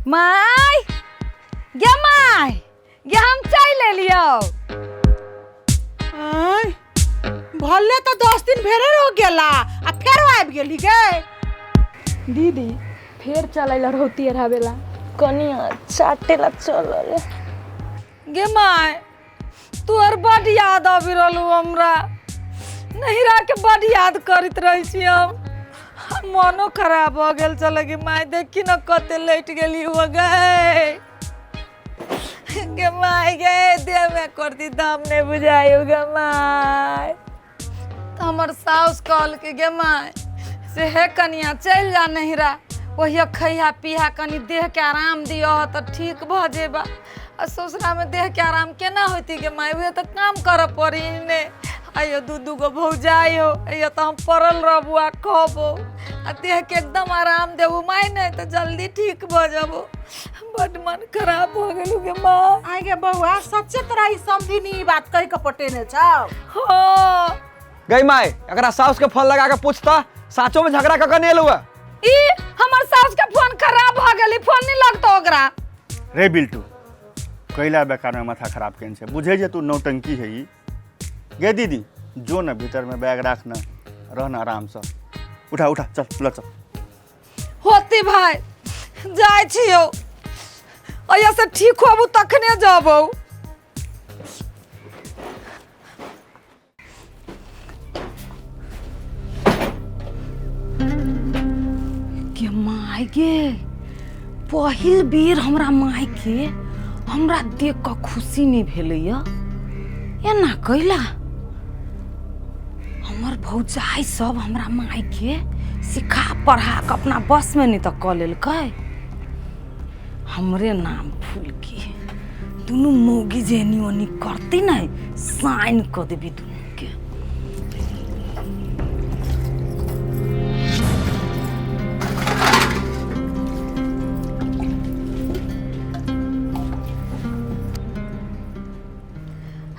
माय गे माय गे, हम चलि एलियौ। आँय, भले तऽ 10 दिन भेरे रह गेला आ फेरो आबि गेली गे। दीदी फेर चलै ला रहती अढ़ावेला कनिया चाटे ला चलल। गे माय, तोहर बड याद आबि रहलू हमरा, नैहरा के बड याद करैत रहै छी हम। मनो खराब भऽ गेल छलै गे माय, देखी न कते लेट गेली हुआ गे। गे माय गे, देह में करती दम नहीं बुझाइयो गे माय। तऽ हमर साउस कहलकै गे माय से हे कनिया चलि जा नैहरा, ओहिया खैहा पीहा कनि देहके आराम दिअ तऽ ठीक भऽ जेबा। आ ससुरामे देहके आराम केना होइतै गे माय, उहे तऽ काम करऽ पड़ी ने। आइयो दू दू गो भौजाइ हो, अइयो तऽ हम पड़ल रहबो आ खबो आ देहके एकदम आराम देबो माय, नहि तऽ जल्दी ठीक भऽ जेबो। बड मन खराब भऽ गेल गे माँ। आइ गे बौआ, सच्चे तोरा ई समधिनी ई बात कहि के पटेने छौ? हाँ। गई माय, एकरा साउस के फोन लगा के पूछता साचो में झगड़ा कऽ के नहीं एलौ है? ई हमर साउस के फोन खराब भऽ गेलै, फोन नहीं लगतो ओकरा। रे बिल्टू, कैला बेकार में माथा खराब केने छै, बुझे जे तू नौटंकी है ई। गे दीदी, जो न भीतर में बैग राख न, रह न आराम से। उठा उठा, चल ल चल। होती भाई, जाइ छियौ, अइया से ठीक होबू तखने जबौ। गे माय गे, पहिल बेर हमरा माय के हमरा देख कऽ खुशी नहि भेलैया। एना कैला हमर भौजाइ सब हमरा माय के सिखा पढ़ा कऽ अपना बसमे नहि तऽ कऽ लेलकै। हमरे नाम फुलकी, दुनू मौगी जे एनी ओनी करती ने साइन कऽ देबी दुनू के।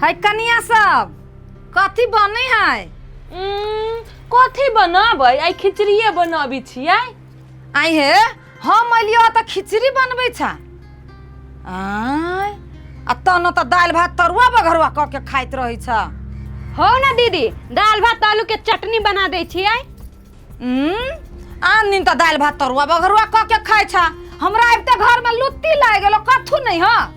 है कनिया सब कथी बनै है? कथी बनाबै, आइ खिचड़िए बनाबै छियै। आइ हे, हम एलियो तऽ खिचड़ी बनबै छा? आँय, आ तहन तऽ दालि भात तरुआ बघरुआ कऽ के खाइत रहै छ। हो ना दीदी, दालि भात आलू के चटनी बना दै छियै। आन दिन तऽ दालि भात तरुआ बघरुआ कऽ के खाइ छ, हमरा आबिते घरमे लुत्ती लागि गेलो, कथू नहि। हँ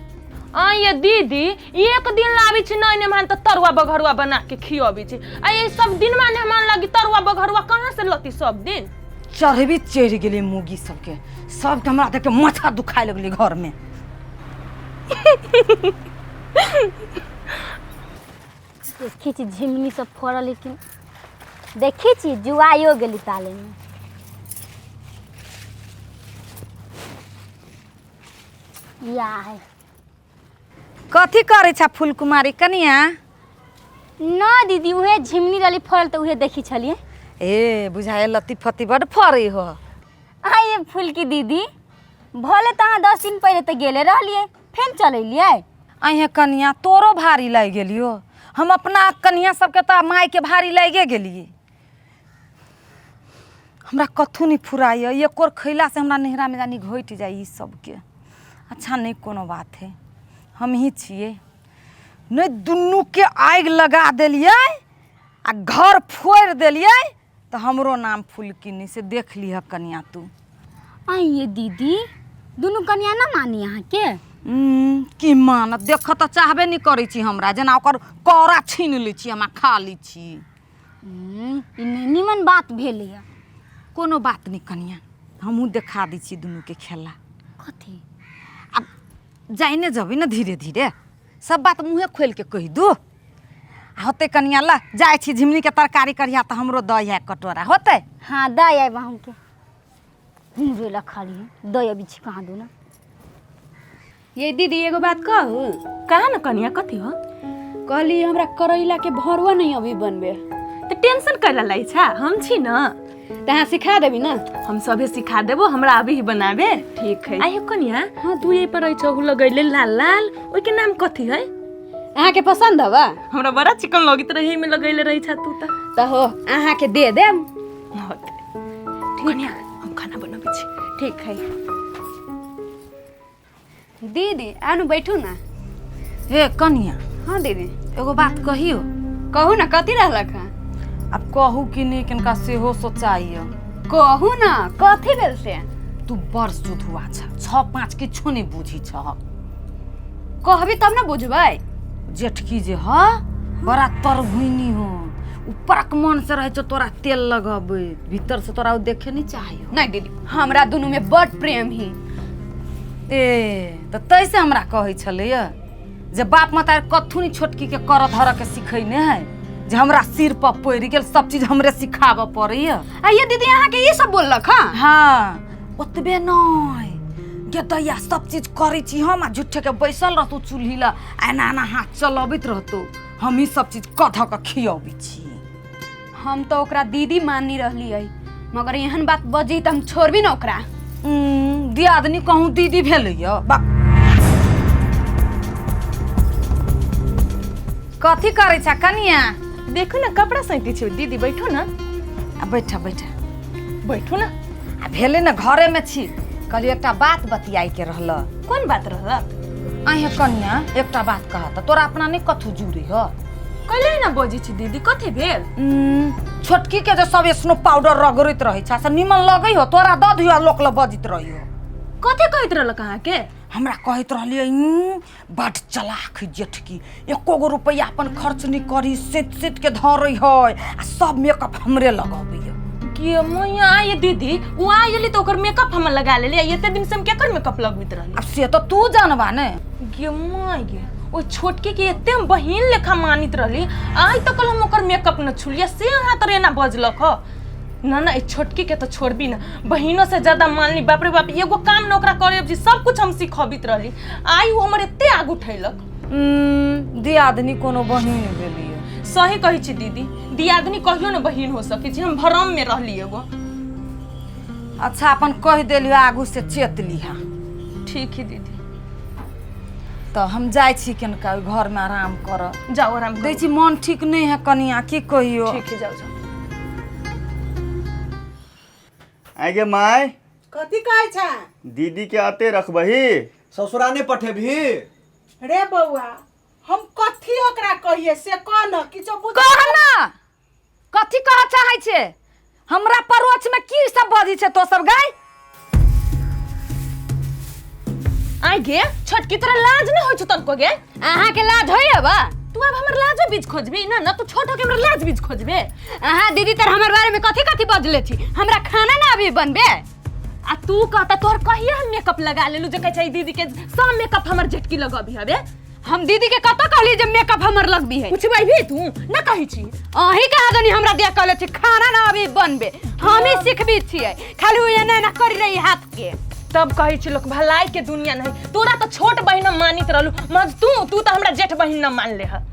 आ ये दीदी, एक दिन लाबै छी नहि मेहमान तऽ तरुआ बघरुआ बना के खियबै छी, आ ये सब दिन मेहमान लगी तरुआ बघरुआ कहाँ से लती सब दिन? चढ़बी चढ़ि गेलै मौगी सबके, सबके हमरा देख के माथा दुखाय लगलै घरमे। देखै छी झिमनी सब फड़ल, लेकिन देखै छी जुआइयो गेली ताले में। या है। कथी करै छ फूलकुमारी कनिया? ना दीदी, उहे झिमनी रहली फड़ल तऽ उहे देखी छलियै। ए बुझाए लत्ती फत्ती बड फड़ै हो। आ ये फूलकी दीदी, भले तऽ अहाँ 10 दिन पहिले तऽ गेले रहलियै, फेर चल एलियै। अहें कनिया, तोरो भारी लागि गेलियो। हम अपना कनिया सबके तऽ मायके भारी लागिए गेलियै। हमरा कथू नहि फुराइए, एक और खैला से हमरा नैहरामे जानी घटि जाइ ई सबके। अच्छा नहि कोनो बात है, हम ही छियै नहि। दुनूके आगि लगा देलियै आ घर फोड़ि देलियै तऽ हमरो नाम फुलकी नहि, से देख लिहऽ कनिया तू। आइए दीदी, दुनू कनिया ना मानी अहाँके? की मानत, देखऽ तऽ चाहबे नहि करै छी हमरा, जेना ओकर कौड़ा छीन लै छी हम आ खा लै छी। ई नहि नीमन बात भेलैए। कोनो बात नहि कनिया, हमहूँ देखा दै छी दुनूके खेला। कथी? आब जाइने जबै ने धीरे धीरे, सब बात मुँहे खोलि के कहि दू। आ होतै कनिया, ल जाइ छी झिमनीके तरकारी करिहा तऽ हमरो दऽ है कटोरा, होतै? हाँ दऽ आयब अहूँके, हमरो लए खाली दऽ अबै छी कहाँ दू ना। ये दीदी एगो बात कहू? कहा न कनिया, कथी हो? कहली हमरा करैला के भरुआ नहीं अभी बनबे। तऽ टेंशन कैला लै छा, हम छी न। तऽ अहाँ सिखा देबी ना? हम सभे सिखा देबो, हमरा अभी ही बनाबे। ठीक है। आइयो कनिया, तू यही पर रहै छौ लगैले लाल लाल, ओइके नाम कथी है? अहाँके पसंद हवा? हमरा बड़ा चिकन लगैत रहे, एहिमे लगैले रहै छा तू तऽ। तऽ हो अहाँके दे देब। होतै। कनिया, हम खाना बनाबै छी। ठीक है। दीदी आनु बैठू ना। हे कनिया। हाँ दीदी। एगो बात कहियो। कहू ना, कथी रहलक हँ? अब कहू कि नहीं किनका सेहो सोचाइयो। कहू ना, कथी भेल से? तू बड़ सुधुआ छ, 6-5 किछो नहीं बुझी छ। कहबी तब ना बुझबै। जेठकी जे ह बड़ा तरभुइनी हो, ऊपरक मन से रहे छौ तोरा तेल लगबै, भीतर से तोरा ओ देखे नहीं चाहियो। नहीं दीदी, हमरा दुनू में बड़ प्रेम ही। ए त तैसे हमरा कहै छलैया जे बाप मतार कथू नहीं छोटकी के कर धर के सिखैने है, जे हमरा सिर पर पड़ि गेल सब चीज हमरे सिखाबऽ पड़ैया। आइए दीदी, अहाँके ई सब बोललक हँ? हाँ, ओतबे नहीं गे दैया सब चीज करै छी हम, आ झूठे के बैसल रहतौ चूल्ही लग आ एना एना हाथ चलबैत रहतौ, हम ही सब चीज कऽ धऽ के खियबै छी। हम तो ओकरा दीदी मानी रहली है, मगर एहन बात बजी त हम छोड़बी ना ओकरा। दियादनी कहूँ दीदी भेलैया बा। कथी करै छ कनिया? देखो ना कपड़ा सैती छी दीदी, बैठो ना। आ बैठा बैठा बैठो ना। आ भेलै ना घरे में छी, कहलियै एकटा बात बतियाइ के रहल। कोन बात रहल? आहे कनिया एकटा बात कह त तोरा अपना नहीं कथू जुड़ी ह? कैले ना बजै छी दीदी, कथी भेल? छोटकी के जे सब स्नो पाउडर रगड़ैत रहै छ से निमन लगै हो तोरा? दऽ दियौ लोक लग बजैत रहियो। कथी कहैत रहलक अहाँके? हमरा कहैत रहलियै बड चलाक है जेठकी, एको गो रुपैआ अपन खर्च नहीं करी, सेत सेत के धरै है आ सब मेकअप हमरे लगबैया। के मैया आये दीदी, उ आयली त ओकर मेकअप हम लगा लेली, एते दिन से हम केकर मेकअप लगबैत रहली? अब से त तू जानबा ने। गे माय, ओ छोटकी के एते हम बहिन लेखा मानित रहली, आइ तक हम ओकर मेकअप न छुलिया, से अहाँ तर एना बजलक ह। ना ना, छोटकी के तो छोड़बी ना, बहिनों से ज्यादा मानली। बाप रे बाप, एगो काम न ओकरा करे जी, सब कुछ हम सिखबित रहली, आइ उ हमर एते आगू उठैलक। दियादनी कोनो बहिन भेलियै। सही कहै छी दीदी, दियादनी कहियो न बहिन हो सकै छी, हम भरम में रहली एगो। अच्छा अपन कहि देलियो, आगू से चेत लिहा। ठीक है दीदी। तो हम जाइ छी किनका घर में आराम कर। जाओ आराम दै छी, मन ठीक नहीं है कनिया, की कहियो। ठीक है जाओ जाओ। आगे my कथी कहै छ? दीदी के आते रखबही, ससुराने पठेबही? रे बौआ, हम कथी ओकरा कहिए से कह न, किछो बुझ कह ना, कथी कह चाहै छे? हमरा परोछ में की सब बजै छे तो सब गाय? आइ गे छोटकी, तोरा लाज न होइ छौ तनको गे? अहाँ के लाज होइए बा? तू अब हमर लाजो बीज खोजबी? ना ना, तू छोट होके हमरा लाज बीज खोजबे? अहाँ दीदी तर हमर बारे में कथी कथी बजले छी, हमरा खाना ना अभी बनबे। आ तू कहता तोहर कहिया हम मेकअप लगा लेलु जे कहै छै दीदी के सब मेकअप हमर झटकी लगबी हबे? हम दीदी के कतऽ कहली जे मेकअप हमर लगबी है? पुछबै भी तू ना कहै छी? अहीं कहा दनी हमरा दिया कहले छी खाना ना अभी बनबे, हम ही सिखबी छियै, खाली उ एना एना करी रही हाथ के। तब कहै छी लोक भलाई के दुनिया नहीं। तोरा तो छोट बहिन मानित रहलू, मगर तू तो हमरा जेठ बहिन न मान ले ह।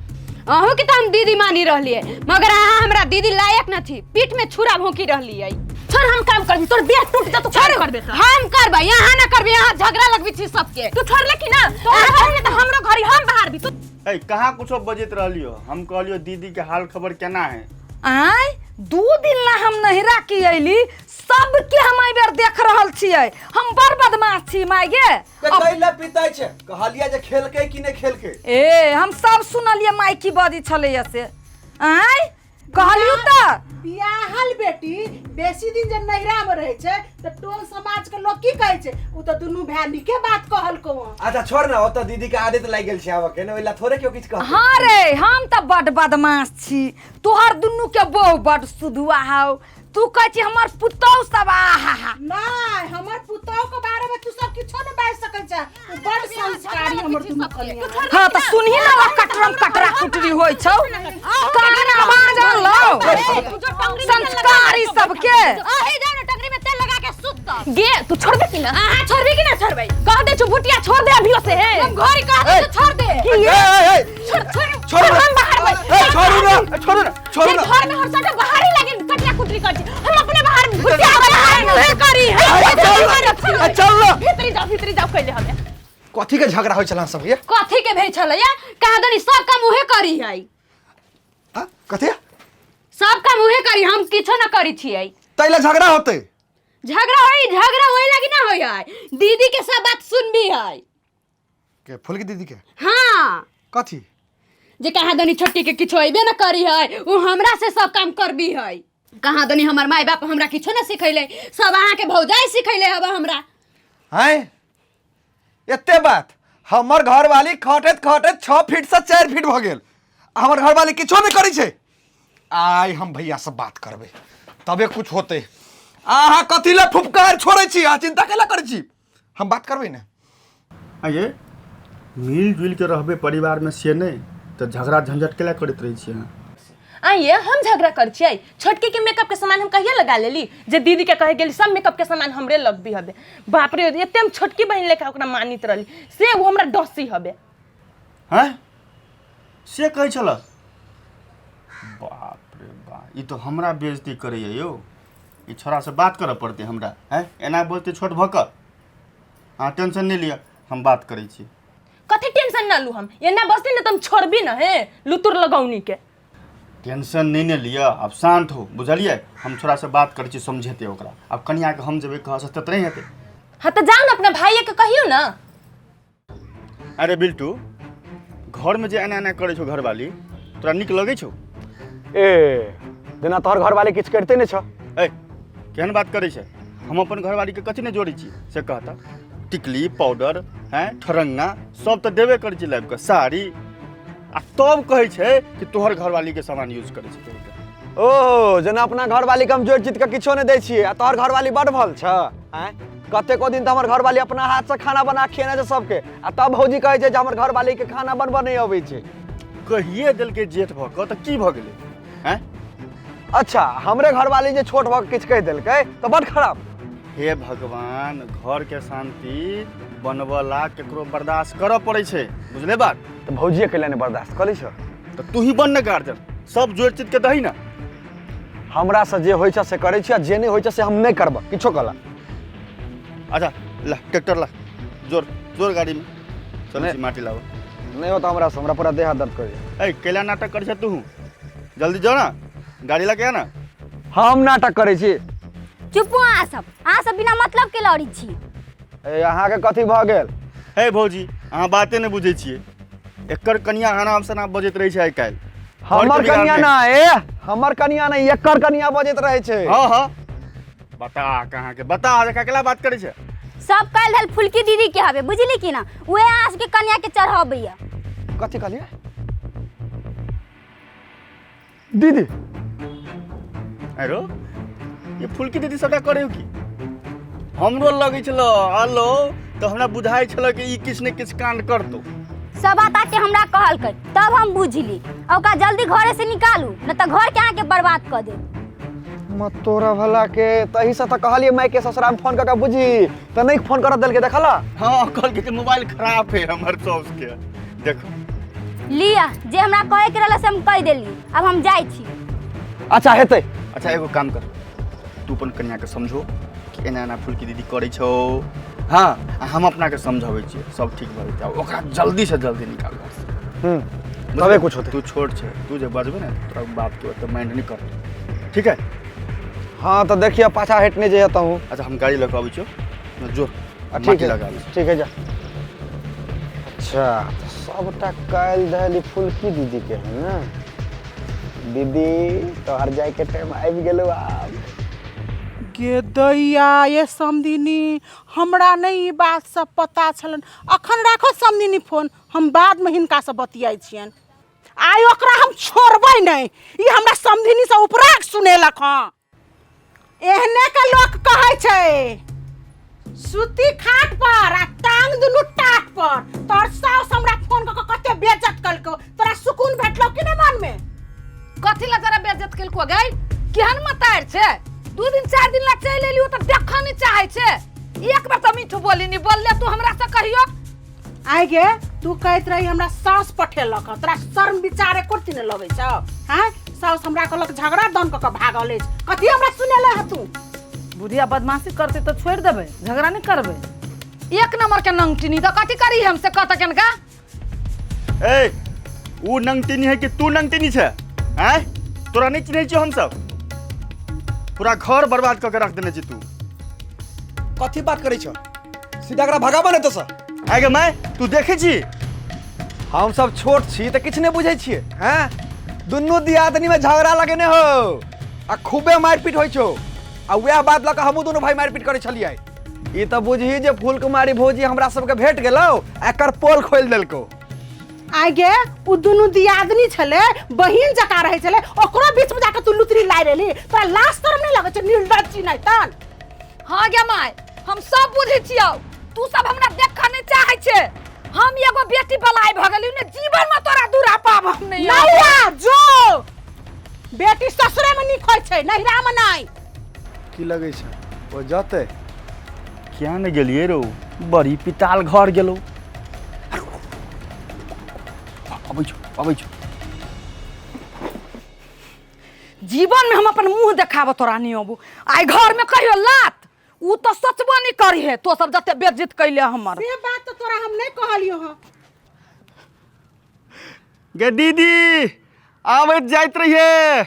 अहूँ के तो हम दीदी मानी रहलियै, मगर अहाँ हमरा दीदी लायक न छी, पीठ में छुरा भोंकी रहलियै। छोड़, हम काम करबी, तोर बियाह टूट जा, तू छोड़ करबे त हम करबै, यहाँ ना करबै, यहाँ झगड़ा लगबी छी सबके। तू छोड़ले कि ना? तोरा घर में त हमरो घरी हम बाहर भी तू। ए कहाँ कुछो बजैत रहलियो? हम कहलियो दीदी के हाल खबर केना है। आय 2 दिन ला हम नहिरा की अइली, सबके हम एहि बेर देख रहल छियै, हम बड़ बदमाश छी माय गे। कैला पिताइ छै? कहलिया जे खेलकै कि नहि खेलकै? ए हम सब सुनलियै माय की बजै छलैया से। आय कहलियौ त बियाहल बेटी बेसी दिन जे नैहरा में रहे छै त टोल समाज के लोग की कहै छै, उ त दुनू भाय नीके बात कहलको। अच्छा छोड़ ना, ओतऽ दीदी के आदत लागि गेल छै आबऽ के ने, ओइला थोड़े केओ किछु कहतै। हाँ रे, हम त बड बदमाश छी, तोहर दुनू के बहु बड सुधुआ हौ, तू कहै छी हमर पुतहु सब आहा हा। नहीं, हमर पुतहु के बारे में तू सब किछो न बाजि सकै छै, उ बड संस्कारी हमर दुनू कनिया। हाँ त सुनही ना, वा कटरम कटरा कुटरी होइ छौ, कान आवाज आनलौ संस्कारी सबके। अहीं जाउ ने टंगरी में तेल लगा के सुत गे। तू छोड़बे कि ना? अहाँ छोड़बी कि ना छोड़बै? कह दे छु भुटिया छोड़ दे अभियो से। हे हम घरी कह दे छोड़ दे। ए ए छोड़ छोड़ छोड़ हम बाहर ए छोड़ू ना, छोड़ू ना, छोड़ू ना। घर में हर सटे बाहर ही लागे कटिया कुटरी कर छी, हम अपने बाहर भुटिया बाहर नहीं करी। चल ना भीतरी जाओ, भीतरी जाओ कहले हमे। कथी के झगड़ा होइ छल सब ये? कथी के भेल छलैया? कहा दनी सब काम उहे करी है। हां कथी? सब काम उहे करी, हम किछो न करी छियै। तैला झगड़ा होतै? झगड़ा होई, झगड़ा होई लागी ना होई है, दीदी के सब बात सुनबी है। के फुलकी दीदी के? हाँ। कथी? जे कहाँ दनी छोटकी के किछो अइबे न करी है, उ हमरा से सब काम करबी है। कहाँ दनी हमर माय बाप हमरा किछो न सिखैले, सब अहाँ के भौजाई सिखैले हब हमरा। हैं एते बात? हमर घरवाली खटैत खटैत 6 फीट से 4 फीट भ गेल, हमर घरवाली किछो नहीं करै छै। आइ हम भैया से बात करबै तबे कुछ होतै। अहाँ कथी लए फुफकार छोड़ै छी? अहाँ चिंता कैला करै छी? हम बात करबै ने। आइए मिलजुल के रहबै परिवार में से नहीं तऽ झगड़ा झंझट केला करैत रहै छियै अहाँ? आइए हम झगड़ा कर छियै? छोटकी के मेकअप के सामान हम कहिया लगा लेली जे दीदी के कहे गेली सब मेकअप के सामान हमरे लगबी हबे। बाप रे, एते हम छोटकी बहिन लेखा ओकरा मानित रहली, से वो हमरा डसी हबे। हैं से कहै छल? बाप रे बाप, ई तो हमरा बेइज्जती करैया यौ। ई छोरा से बात करऽ पड़तै हमरा। हैं एना बोलतै छोट भऽ कऽ? अहाँ टेंशन नहि लिअ, हम बात करै छी। कथी टेंशन ना लू हम, एना बसती ना त हम छोड़बी ना हे लुतुर लगौनी के। टेंशन नहीं ने लिअ, आब शांत हो, बुझलियै? हम छोरा से बात करै छी, समझेतै ओकरा। आब कनियाके हम जेबै कहऽ से तऽ नहि हेतै। हाँ तऽ जाउ ने अपना भाइये के कहियौ ना। अरे बिल्टू, घरमे जे एना एना करै छौ घरवाली, तोरा नीक लगै छौ? ए जेना तोहर घरवाली किछु करिते नहि छौ। ए केहन बात करै छै? हम अपन घरवालीके कथी नहि जोड़ै छी से कहता? टिकली पाउडर हैं ठरंगा सब तऽ देबे करै छी लाबि कऽ, साड़ी, आ तब कहै छै कि तोहर घरवालीके सामान यूज करै छै कहिके। ओ जेना अपना घरवाली के हम जोड़ि चित के किछो नहि दै छियै आ तोहर घरवाली बड भल छ। आँय कतेको दिन तऽ हमर घरवाली अपना हाथ से खाना बना खियेने छै सबके, आ तब भौजी कहै छै जे हमर घरवाली के खाना बनबऽ नहि अबै छै। कहिए देलकै जेठ भऽ कऽ तऽ की भऽ गेलै? आँय अच्छा हमरे घरवाली जे छोट भऽ कऽ किछु कहि देलकै तऽ बड खराब। हे भगवान, घर के शांति बनबऽ ला केकरो बर्दाश्त करऽ पड़ै छै, बुझले बात? तऽ भौजिए कैला नहि बर्दाश्त करै छ? तऽ तू ही बन ने गार्जियन, सब जोड़ि चित के दही ना। हमरा से जे होइ छै से करै छी, आ जे नहि होइ छै से हम नहि करब किछो कला। अच्छा ला ट्रैक्टर ला, जोर जोर गाड़ी में चल छी माटी लाबऽ। नहीं होता हमरा से, हमरा पूरा देह हाथ दर्द करैया। ए कैला नाटक करै छ तू? जल्दी जो ना, गाड़ी लगे आ ना। हम नाटक करै छी? चुपू अहाँ सब बिना मतलब के लड़ी छी। ए अहाँके कथी भऽ गेल? हे भौजी, अहाँ बाते नहि बुझै छियै। एकर कनिया आराम से ना बजैत रहै छै आइ काल्हि। हमर कनिया ना, ए हमर कनिया नहीं, एकर कनिया बजैत रहै छै। हाँ हाँ बता, कहाँ के बता, केला बात करै छै? सब काल्हि धल फुलकी दीदी के हबे, बुझली कि ना? उहे अहाँ सबके कनिया के चढ़ाबैया। कथी कहलियै दीदी? अरे ये फुलकी दीदी सबटा करै की? हमरो लगै छल हेलो तऽ हमरा बुझाइ छल कि ई किछु ने किछु कांड करतौ। सब बात आके हमरा कहलकै तब हम बुझली। आ ओकरा जल्दी घरे से निकालू, न तऽ घर के अहाँके बर्बाद कऽ देब। मत तोरा भला के तही से तऽ कहलियै माय के ससुराल में फोन कऽ के बुझी, तऽ नहीं फोन करऽ देलकै, देखला? हाँ कहलकै कि मोबाइल खराब है हमर साउस के। देखो लिया, जे हमरा कहे के रहल से हम कहि देली, अब हम जाइ छी। अच्छा हेतै। अच्छा एगो काम कर, तू अपन कनिया के समझो कि एना एना फुलकी दीदी करै छौ। हाँ आ हम अपना के समझाबै छियै, सब ठीक भऽ जेतै। ओकरा जल्दी से जल्दी निकाल घर से। तबे कुछ होतै। तू छोट छै, तू जे बजबै ने तोरा बाप के ओते माइंड नहि करतौ, ठीक है? हाँ तो देखिए पाछा हट नहीं जाइए तहूँ। अच्छा हम गाड़ी लऽ कऽ अबै छियौ, जो ठीक है लगा। ठीक है जा। अच्छा तो सबटा काल्हि धैली फुलकी दीदी के है ना? दीदी तोहर जाय के टाइम आबि गेलौ आब। गे दैया ये समधिनी, हमरा नहि ई बात सब पता छलन। अखन राखो समधिनी फोन, हम बादमे हिनकासँ बतियाइ छियनि। आइ ओकरा हम छोड़बै नहि, ई हमरा समधिनीसँ उपराग सुनेलक हँ। एहने के लोक कहै छै सूती खाट पर आ टांग दुनू टाट पर। तोहर साउस हमरा फोन कऽ के कते बेइज्जत कलकौ, तोरा सुकून भेटलौ कि नहि मनमे? कथी ला तोरा बेइज्जत केलको गै? केहन मतार छै, 2 दिन 4 दिन ला चलि एलियो तऽ देखऽ नहि चाहै छै। एक बार तऽ मीठू बोली नहीं बोलले तू हमरा से कहियो। आइ गे तू कहैत रही हमरा साउस पठेलक हँ, तोरा शर्म विचार एको रत्ती नहि लगै छौ? हाँ साउस हमरा कहलक झगड़ा दन कऽ के भागल अछि, कथी हमरा सुनेले हँ तू? बुढ़िया बदमाशी करतै तऽ छोड़ि देबै, झगड़ा नहि करबै। एक नंबर के नंगटिनी तऽ कथी करी हम से कत केनका? ए ऊ नंगटिनी है कि तू नंगटिनी छै? आँय तोरा नहि चिन्है छियौ हम सब, पूरा घर बर्बाद कऽ के रख देने छी तू। कथी बात करै छ? सीधा एकरा भगाबऽ ने तऽ। आगे माय, तू देखै छी? हम सब छोट छी तऽ किछु नहि बुझै छियै। हैं, दुनू दियादनी में झगड़ा लगेने हो आ खूबे मारिपीट होइ छौ, आ वएह बात लऽ कऽ हमहूँ दुनू भाई मारिपीट करै छलियै। ई तऽ बुझही जे फूलकुमारी भौजी हमरा सबके भेट गेलौ आ एकर पोल खोलि देलकौ। आगे उ दुनू दियादनी छलै, बहिन जकाँ रहै छलै, ओकरो बीच में जाके तू लुतरी लाइ रहली। तोरा लाज शरम नहि लगै छौ निर्लज्ज छी नहि तन? हाँ गे माय, हम सब बुझै छियौ, तू सब हमरा देखऽ नहि चाहै छे। हम एगो बेटी बलाय भऽ गेली ने, जीवन में तोरा दूरा पाब हम नहीं। नैया जो बेटी ससुरे में नीक होइ छै, नैहरा में नहि। की लगै छै, ओ जतै? किया ने गेलियै रौ, बड़ी पिताल घर गेलौ। अबै छौ, अबै छौ। जीवन में हम अपन मुंह देखाबऽ तोरा नहीं अबू। आइ घर में कहियो लात उ तो सोचबो नहीं करी है, तो सब जते बेइज्जत कैले हमर। से बात तो तोरा हम नहीं कहलियो हँ। गे दीदी, आबैत जाइत रहिए।